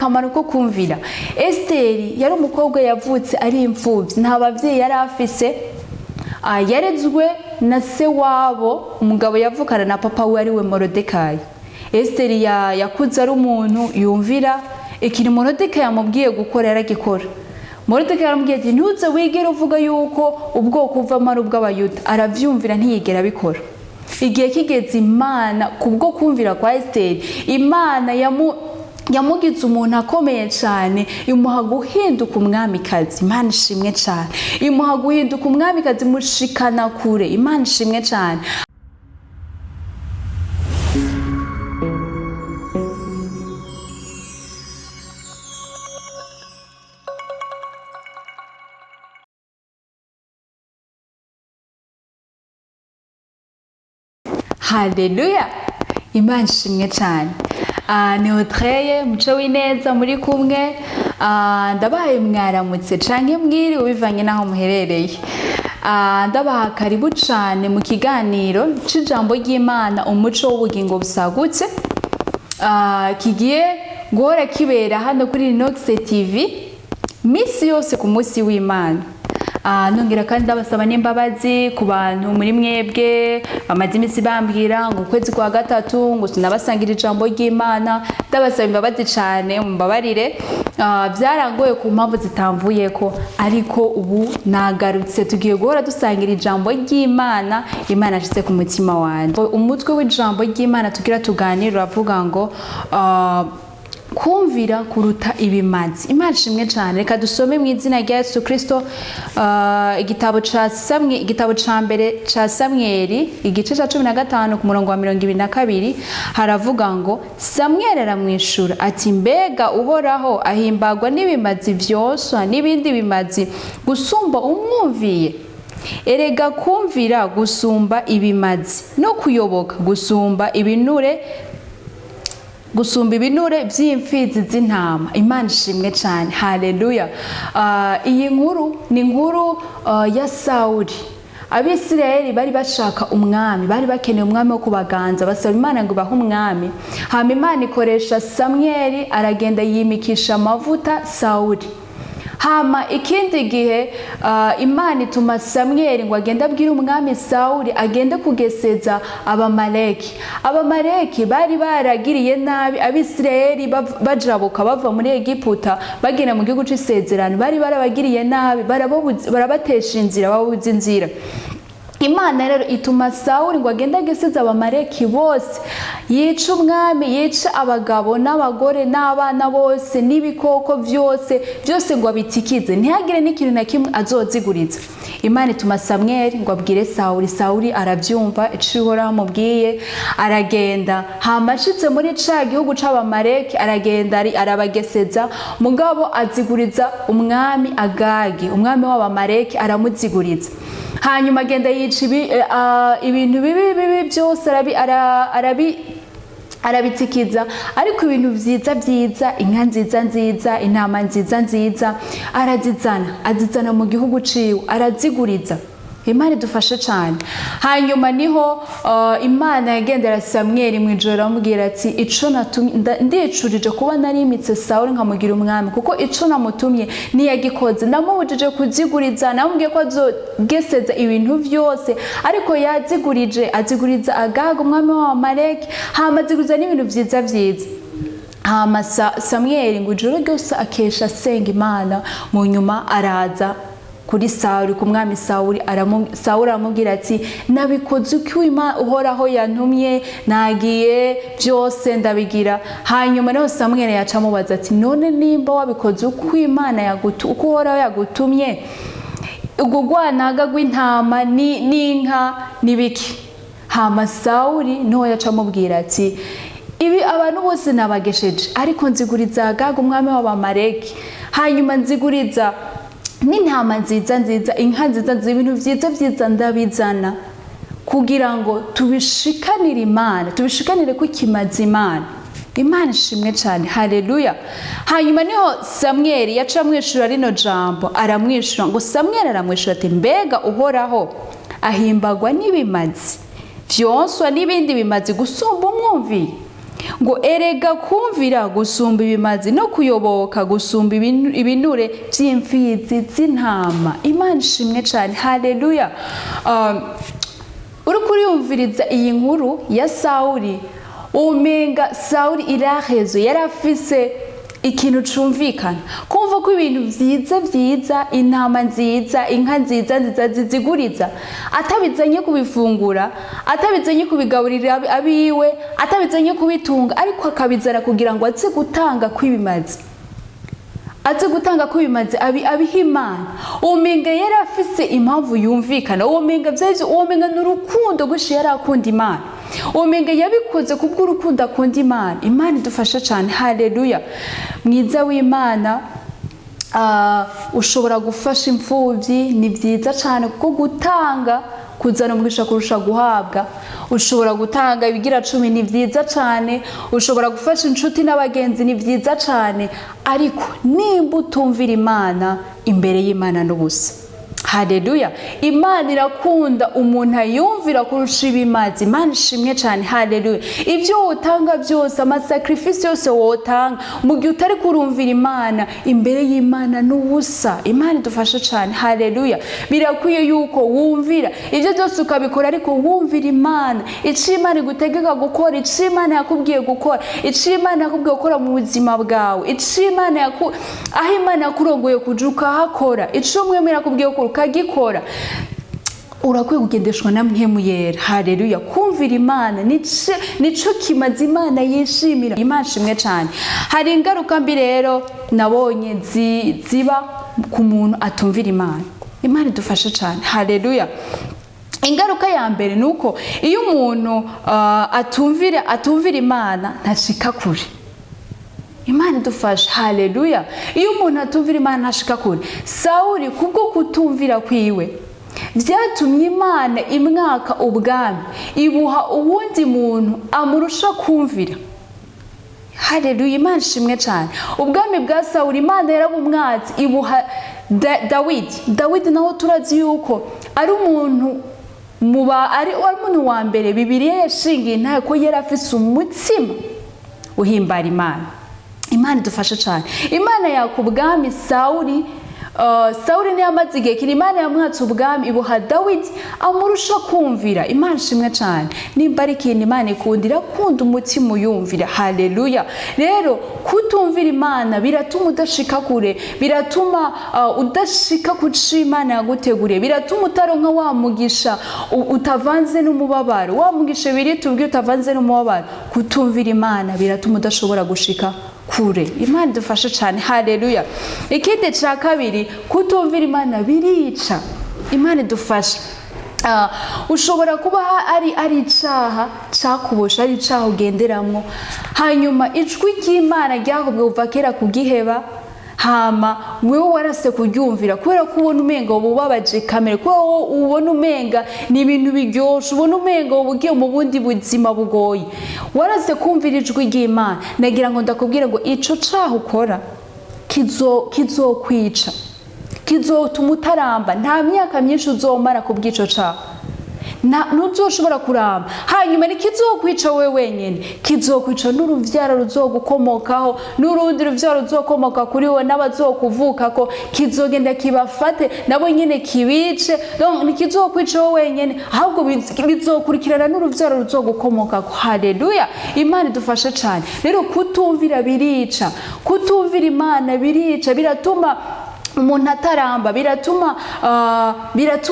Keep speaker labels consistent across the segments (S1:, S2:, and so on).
S1: Akamaro ko kumvira. Esiteri yari umukobwa yavutse ari imfubyi, nta babyeyi yari afise. Yarezwe na se wabo, umugabo yavukana na papa we, ariwe Morodekayi. Esiteri yakuze ari umuntu yumvira. Ikintu Morodekayi yamubwiye gukora yaragikora. Morodekayi yaramubwiye ati: "Ntuze wigere uvuga yuko ubwoko uvamo ari ubw'Abayuda." Aravyumvira, ntiyigera abikora. Igihe kigeze, Imana, kubwo kumvira kwa Esiteri, Imana yamugize umuntu akomeye cyane, imuha guhinduka umwamikazi. Imana ishimwe cyane. Imuha guhinduka umwamikazi, imushikana kure. Imana ishimwe cyane. Haleluya, Imana ishimwe cyane. Ni Audrey Muco w'Ineza muri kumwe. Ndabahaye mwaramutse canke mwiriwe bivanye n'aho muherereye. Ndabaha karibu cane mu kiganiro c'ijambo ry'Imana, Umuco w'Ubugingo Busagutse, kigiye guhora kibera hano kuri Rinox TV misi yose ku munsi w'Imana. Nongera kandi ndabasaba n'imbabazi ku bantu muri mwebwe bamaze iminsi bambwira ngo ukwezi kwa gatatu ngo sinabasangira ijambo ry'Imana. Ndabasaba imbabazi cyane, mumbabarire. Byarangoye ku mpamvu zitamvuyeko, ariko ubu nagarutse, tugiye guhora dusangira ijambo ry'Imana Imana yashyize ku mutima wanjye. Umutwe w'ijambo ry'Imana tugira tuganire uravuga ngo kumvira kuruta ibimazi. Imana ishimwe cyane. Reka dusome mu izina rya Yesu Kristo, igitabo ca mbere ca Samweli, igice ca 15, ku murongo wa 22, haravuga ngo: "Samweli aramwishura ati: 'Mbega Uhoraho ahimbagwa n'ibimazi vyoswa n'ibindi bimazi gusumba umwumviye? Erega kumvira gusumba ibimazi, no kuyoboka gusumba ibinure, gusumba ibinure by'imfizi z'intama.'" Imana ishimwe cyane. Haleluya. Iyi nkuru ni inkuru ya Sawuli. Abisirayeli bari bashaka umwami, bari bakeneye umwami wo kubaganza. Basaba Imana ngo ibahe umwami. Hama Imana ikoresha Samweli, aragenda yimikisha amavuta Sawuli. Hama ikindi gihe, Imana ituma Samweli ngo agende abwire umwami Sawuli agende kugeseza Abamaleki. Abamaleki bari baragiriye nabi Abisirayeli bajabuka bava muri Egiputa bagenda mu gihugu c'isezerano. Bari barabagiriye nabi, barabatesha inzira, babuza inzira. Imana rero ituma Sawuli ngo agende ageseze Abamaleki bose, yica umwami, yica abagabo n'abagore n'abana bose n'ibikoko byose byose, ngo abitikize, ntihagire n'ikintu na kimwe azoziguriza. Imana ituma Samweli ngo abwire Sawuli. Sawuli arabyumva ico Uhoraho amubwiye, aragenda. Hama ashitse muri ca gihugu c'Abamaleki, aragenda arabageseza, mugabo aziguriza umwami Agagi, umwami w'Abamaleki, aramuziguriza. Hanyuma agenda yica ibintu bibi bibi byose, arabitikiza, ariko ibintu vyiza vyiza, inka nziza nziza, intama nziza nziza, arazizana, azizana mu gihugu ciwe, araziguriza. Imana idufashe cyane. Hanyuma niho Imana yagendera Samweli mu ijoro, aramubwira ati: "Ico natumye, ndicurije kuba narimitse Sawuli nkamugira umwami, kuko ico namutumye ntiyagikoze. Namubujije kuziguriza, namubwiye ko azogeseza ibintu vyose, ariko yazigurije, aziguriza Agaga umwami w'Abamaleki, hama aziguriza n'ibintu vyiza vyiza." Hama Samweli ngo ijoro ryose akesha asenga Imana. Mu nyuma araza kuri Sawuli, ku mwami Sawuli. Sawuli aramubwira ati: "Nabikoze uko Uhoraho yantumye, nagiye byose ndabigira." Hanyuma niho Samweli yaca amubaza ati: "None nimba wabikoze uko Imana uko Uhoraho yagutumye, urwo rwanaga rw'intama n'inka n'ibiki?" Hama Sawuli niho yaca amubwira ati: "Ibi abantu bose nabagesheje, ariko nziguriza Agaga umwami w'Abamaleki, hanyuma nziguriza n'intama nziza nziza, inka nziza nziza, ibintu vyiza vyiza, ndabizana kugira ngo tubishikanire Imana, tubishikanire ko ikimaze Imana." Imana ishimwe cyane. Haleluya. Hanyuma niho Samweli yaca amwishura rino jambo, aramwishura ngo: Samweli aramwishura ati: "Mbega Uhoraho ahimbagwa n'ibimazi vyonswa n'ibindi bimazi gusumba umwumviye?" Ngo erega kumvira gusumba ibimazi, no kuyoboka gusumba ibinure vy'imfizi z'intama. Imana ishimwe cane, haleluya. Uriko uriyumviriza iyi nkuru ya Sawuli, umenga Sawuli irahezo yari afise ikintu cumvikana, kumva ko ibintu vyiza vyiza, intama nziza, inka nziza nziza ziziguriza, atabizanye kubifungura, atabizanye kubigaburira abiwe, atabizanye kubitunga, ariko akabizana kugira ngo aze gutanga kw'ibimazi, aze gutanga ko bimaze abiha Imana. Uwo menga yari afise impamvu yumvikana, uwo menga vyari, uwo menga ni urukundo rwinshi yari akunda Imana, uwo menga yabikoze kubw'urukundo akunda Imana. Imana idufashe cane, haleluya. Mwiza w'Imana, ushobora gufasha imfuvyi, ni byiza cyane, kuko gutanga kuzana umugisha kurusha guhabwa. Ushobora gutanga ibigira cumi, ni byiza cyane. Ushobora gufasha inshuti n'abagenzi, ni byiza cyane. Ariko nimba utumvira Imana, imbere y'Imana n'ubusa. Haleluya. Imana irakunda umuntu ayumvira kurusha ibimazi. Imana ishimwe cyane, haleluya. Ibyo wotanga byose, ama sacrifice yose wotanga, mu gihe utari kurumvira Imana, imbere y'Imana n'ubusa. Imana idufashe cyane, haleluya. Birakwiye yuko wumvira. Ibyo byose ukabikora ariko wumvira Imana, icyo Imana igutegeka gukora, icyo Imana yakubwiye gukora, icyo Imana yakubwiye gukora mu buzima bwawe, icyo Imana aho Imana yakurongoye kuja ukahakora, icyo Umwami yakubwiye gukora ukagikora. Urakwiye kugendeshwa na Mpwemu Yera, haleluya. Kumvira Imana nico kimaze Imana yishimira. Imana ishimwe cyane. Hari ingaruka mbi rero nabonye ziba ku muntu atumvira Imana. Imana idufashe cyane, haleluya. Ingaruka ya mbere ni uko iyo umuntu atumvira Imana, ntashika kure. Imana idufashe, haleluya. Iyo umuntu atumvira Imana, ntashika kure. Sawuli, kubwo kutumvira kwiwe, byatumye Imana imwaka ubwami, ibuha uwundi muntu amurusha kumvira. Haleluya, Imana ishimwe cyane. Ubwami bwa Sawuli Imana yarabumwatse, ibuha Dawidi. Dawidi naho turazi yuko ari umuntu muba ari umuntu wa mbere Bibiliya yashingiye intahe ko yari afise umutima uhimbara Imana. Imana idufashe cyane. Imana yaka ubwami Sawuli. Sawuli ntiyamaze igihe kinini, Imana yamwatse ubwami, ibuha Dawidi amurusha kumvira. Imana ishimwe cyane. Nimba ari ikintu Imana ikunda, irakunda umutima uyumvira, haleluya. Rero kutumvira Imana biratuma udashika kure, biratuma udashika ku co Imana yaguteguriye, biratuma utaronka wa mugisha utavanze n'umubabaro, wa mugisha biri tubwiye utavanze n'umubabaro. Kutumvira Imana biratuma udashobora gushika kure. Imana idufashe cyane, haleluya. Ikindi cya kabiri, kutumvira Imana birica. Imana idufashe. Ushobora kuba ari icaha cakubosha, ari icaha ugenderamwo, hanyuma ijwi ry'Imana ryakubwiye kuva kera kugiheba, hama wewe warase kuryumvira kubera ko ubona umenga ububabaje kamere, kubera wowe ubona umenga ni ibintu biryoshe, ubona umenga uba ugiye mu bundi buzima bugoye, warase kumvira ijwi ry'Imana. Nagira ngo ndakubwire ngo ico caha ukora kizokwica, kizotuma utaramba. Nta myaka myinshi uzomara ku bw'ico caha, ntuzoshobora kuramba. Hanyuma ntikizokwica wowe wenyine, kizokwica n'uruvyaro ruzogukomokaho, n'urundi ruvyaro ruzokomoka kuri wowe, n'abazokuvukako. Kizogenda kibafate nabo nyine kibice. Donc ntikizokwica wowe wenyine, ahubwo bizokurikirana n'uruvyaro ruzogukomokako. Haleluya, Imana idufashe cyane. Rero kutumvira birica, kutumvira Imana birica, biratuma umuntu ataramba, biratuma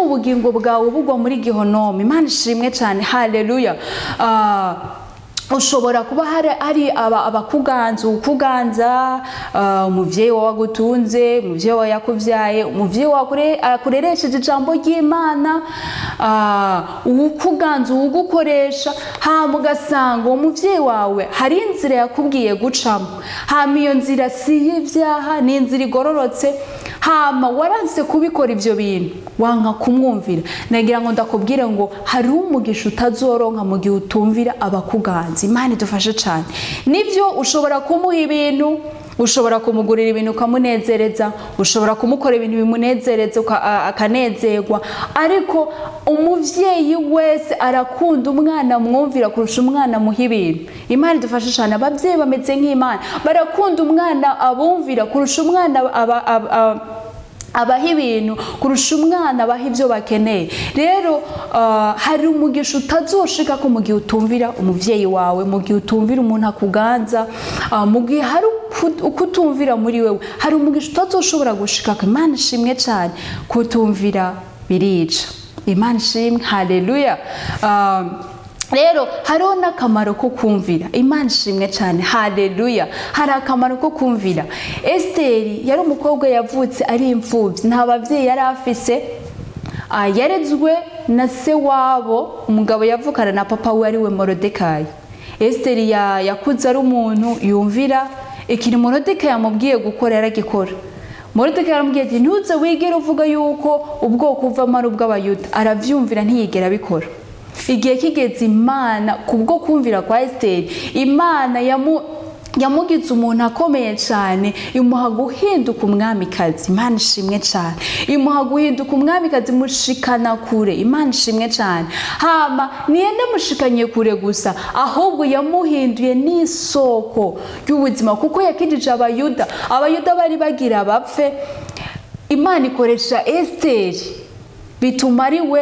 S1: ubugingo bwawe bugwa muri gihonome. Imana ishimwe cyane, haleluya. Ushobora kuba hari abakuganza, ukuganza, umuvyeyi wawe agutunze, umuvyeyi wawe yakuvyaye, umuvyeyi wawe akureresheje ijambo ry'Imana, uwukuganza, uwugukoresha, hama ugasanga uwo muvyeyi wawe hari inzira yakubwiye gucamo, hama iyo nzira si iy'ivyaha, ni inzira igororotse, hama waranse kubikora ivyo bintu, wanka kumwumvira. Nagira ngo ndakubwire ngo hariho umugisha utazoronka mu gihe utumvira abakuganza. Imana idufashe cyane. Nibyo, ushobora kumuha ibintu, Ushobora kumugurira ibintu ukamunezereza, ushobora kumukora ibintu bimunezereza akanezerwa, ariko umuvyeyi wese arakunda umwana amwumvira kurusha umwana amuha ibintu. Imana idufashe cyane. Ababyeyi bameze nk'Imana, barakunda umwana abumvira kurusha umwana abaha ibintu, kurusha umwana abaha ibyo bakeneye. Rero hari umugisha utazoshika ko mu gihe utumvira umuvyeyi wawe, mu gihe utumvira umuntu akuganza, mu gihe hari ukutumvira muri wewe, hari umugisha utazoshobora gushika. Imana ishimwe cyane. Kutumvira birica. Imana ishimwe, haleluya. Rero hariho n'akamaro ko kumvira. Imana ishimwe cyane, haleluya. Hari akamaro ko kumvira. Esiteri yari umukobwa yavutse ari imfubyi, nta babyeyi yari afise. Yarezwe na se wabo, umugabo yavukana na papa we, ariwe Morodekayi. Esiteri yakuze ari umuntu yumvira. Ikintu Morodekayi yamubwiye gukora yaragikora. Morodekayi yaramubwiye ati: "Ntuze wigere uvuga yuko ubwoko uvamo ari ubw'Abayuda." Arabyumvira, ntiyigera abikora. Igihe kigeze, Imana, kubwo kumvira kwa Esiteri, Imana yamugize umuntu akomeye cyane, imuha guhinduka umwamikazi. Imana ishimwe cyane. Imuha guhinduka umwamikazi, mushikana kure. Imana ishimwe cyane. Hama ntiyanamushikanye kure gusa, ahubwo yamuhinduye n'isoko ry'ubuzima, kuko yakijije Abayuda. Abayuda bari bagira bapfe, Imana ikoresha Esiteri, bituma ari we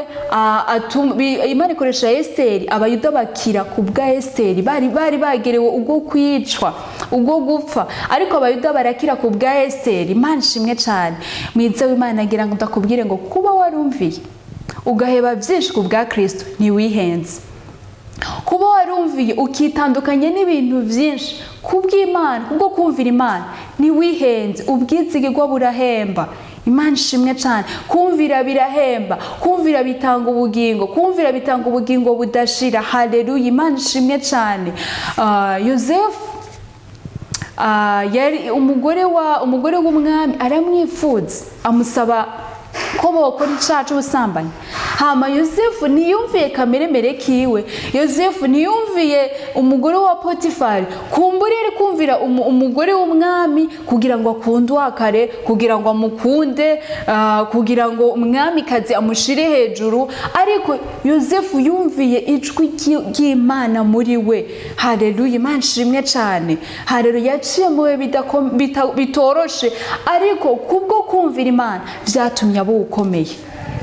S1: Imana ikoresha Esiteri, Abayuda bakira ku bwa Esiteri. Bari bagerewe ubwo kwicwa, ubwo gupfa, ariko Abayuda barakira ku bwa Esiteri. Imana ishimwe cyane. Mwiza w'Imana, agira ngo ndakubwire ngo kuba warumviye ugaheba byinshi ku bwa Kirisito, ntiwihenze. Kuba warumviye ukitandukanya n'ibintu byinshi ku bw'Imana, kubwo kumvira Imana, ntiwihenze. Ubwizigirwa burahemba. Imana ishimwe cyane. Kumvira birahemba, kumvira bitanga ubugingo, kumvira bitanga ubugingo budashira. Haleluya, Imana ishimwe cyane. Yosefu yari umugore w'umwami aramwifuza, amusaba ko bokora icyaha cy'ubusambanyi. Hama Yosefu ntiyumviye kameremere kiwe, Yosefu ntiyumviye umugore wa Potifari. Kumbura yari kumvira umugore w'umwami kugira ngo akunde uwakare, kugira ngo amukunde, kugira ngo umwamikazi amushire hejuru, ariko Yosefu yumviye ijwi ry'Imana muri we. Haleluya, Imana ishimwe cyane. Haleluya. Yaciye mu bihe bitoroshe, ariko kubwo kumvira Imana byatumye aba ukomeye.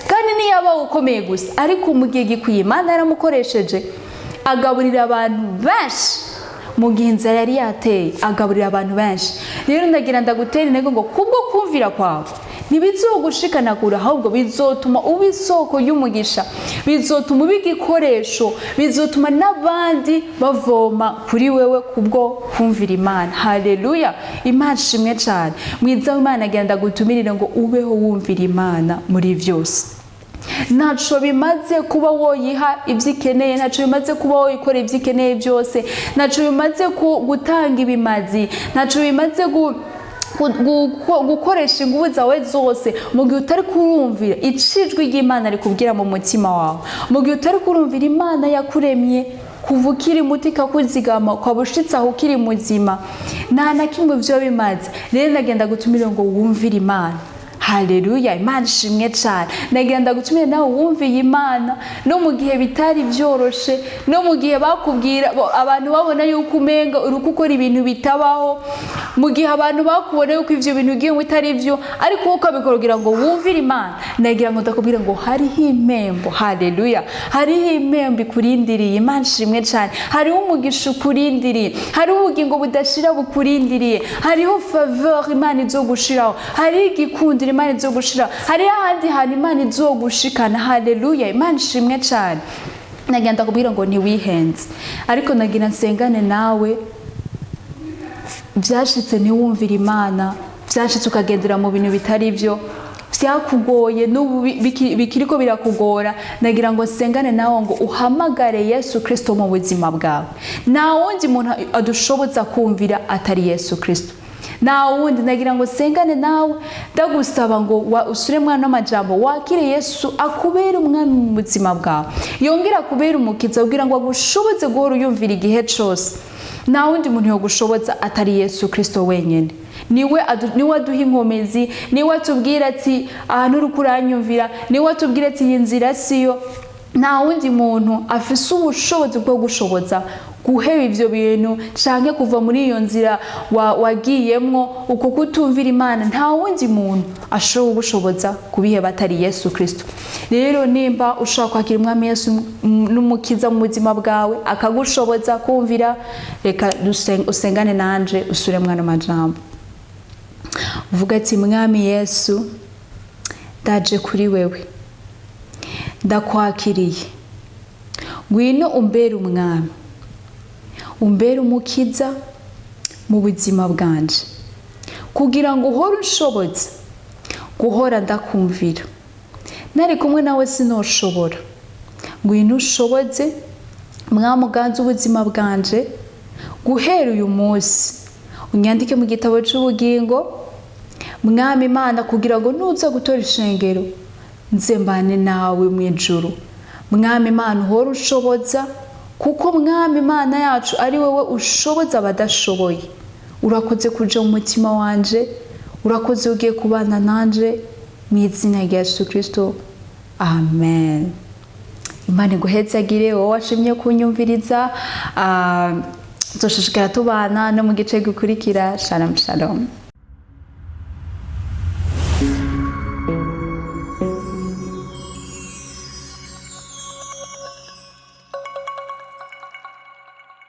S1: Kandi ntiyaba ukomeye gusa, ariko mu gihe gikwiye Imana yaramukoresheje, agaburira abantu benshi mu gihe inzara yari yateye, agaburira abantu benshi. Rero ndagira ndagutera intego ngo kubwo kumvira kwawe ntibizogushikana kure, ahubwo bizotuma uba isoko y'umugisha, bizotuma uba igikoresho, bizotuma n'abandi bavoma kuri wewe kubwo kumvira Imana. Haleluya, Imana ishimwe cyane. Mwiza w'Imana, agenda gutumirire ngo ubeho wumvira Imana muri byose. Ntaco bimaze kuba woyiha ibyo ikeneye, ntaco bimaze kuba woyikora ibyo ikeneye byose, ntaco bimaze gutanga ibimazi, ntaco bimaze gukoresha ingufu zawe zose mu gihe utari kurumvira ijwi ry'Imana rikubwira mu mutima wawe, mu gihe utari kurumvira Imana yakuremye kuva ukiri muto, ikakuzigama, ukaba ushitse aho ukiri muzima. Nta na kimwe byo bimaze. Rero ndagenda gutumira ngo wumvire Imana. Haleluya, Imana ishimwe cyane. Ndagenda gutumira nawe wumviye Imana no mu gihe bitari byoroshe, no mu gihe bakubwira abantu babona yuko umenga uri gukora ibintu bitabaho, mu gihe abantu bakubona yuko ivyo bintu ugiye bitari byo, ariko wowe ukabikora kugira ngo wumvire Imana. Ndagira ngo ndakubwira ngo hariho impembo. Haleluya, hariho impembo ikurindiriye. Imana ishimwe cyane. Hariho umugisha ukurindiriye, hariho ubugingo budashira bukurindiriye, hariho faveur Imana izogushiraho, hariho igikundiro Imana izogushiraho, hariho ahandi hantu Imana izogushikana. Haleluya, Imana ishimwe cyane. Nagira ndakubwira ngo ntiwihenze, ariko nagira nsengane nawe. Byashitse ntiwumvire Imana, byashitse ukagendera mu bintu bitari byo, byakugoye n'ubu bikiriko birakugora, nagira ngo nsengane nawe ngo uhamagare Yesu Kristo mu buzima bwawe. Nta wundi muntu adushoboza kumvira atari Yesu Kristo, nta wundi. Nagira ngo nsengane nawe, ndagusaba ngo usure mwana w'amajambo, wakire Yesu akubere umwami mu buzima bwawe, yongere akubere umukiza, kugira ngo agushoboze guhora uyumvira igihe cose. Nta wundi muntu yogushoboza atari Yesu Kristo wenyine. Niwe aduha inkomezi, niwe atubwira ati ahantu uri kuranyumvira, niwe atubwira ati iyi nzira siyo. Nta wundi muntu afise ubushobozi bwo gushoboza guheba ivyo bintu canke kuva muri iyo nzira wagiyemwo uko kutumvira Imana. Nta wundi muntu ashobora kugushoboza kubiheba atari Yesu Kristo. Rero nimba ushobora kwakira Umwami Yesu n'umukiza mu buzima bwawe, akagushoboza kumvira, reka usengane nanje, usure mwana majambo, uvuga ati: "Mwami Yesu, ndaje kuri wewe, ndakwakiriye, ngwino umbere umwami, umbere umukiza mu buzima bwanje, kugira ngo uhore unshoboze guhora ndakumvira. Nari kumwe nawe sinoshobora. Ngwino ushoboze, Mwami, uganze ubuzima bwanje guhera uyu munsi, unyandike mu gitabo cy'ubugingo, Mwami Imana, kugira ngo nuza gutora ishengero nze mbane nawe mu ijuru. Mwami Imana, uhore ushoboza, kuko Mwami Imana yacu ari wowe ushoboza abadashoboye. Urakoze kuja mu mutima wanje, urakoze ugiye kubana nanje, mu izina rya Yesu Kristo, amen." Imana iguhezagire wowe washimye kunyumviriza. Tuzoshishikara tubana no mu gice gikurikira. Shalom, shalom.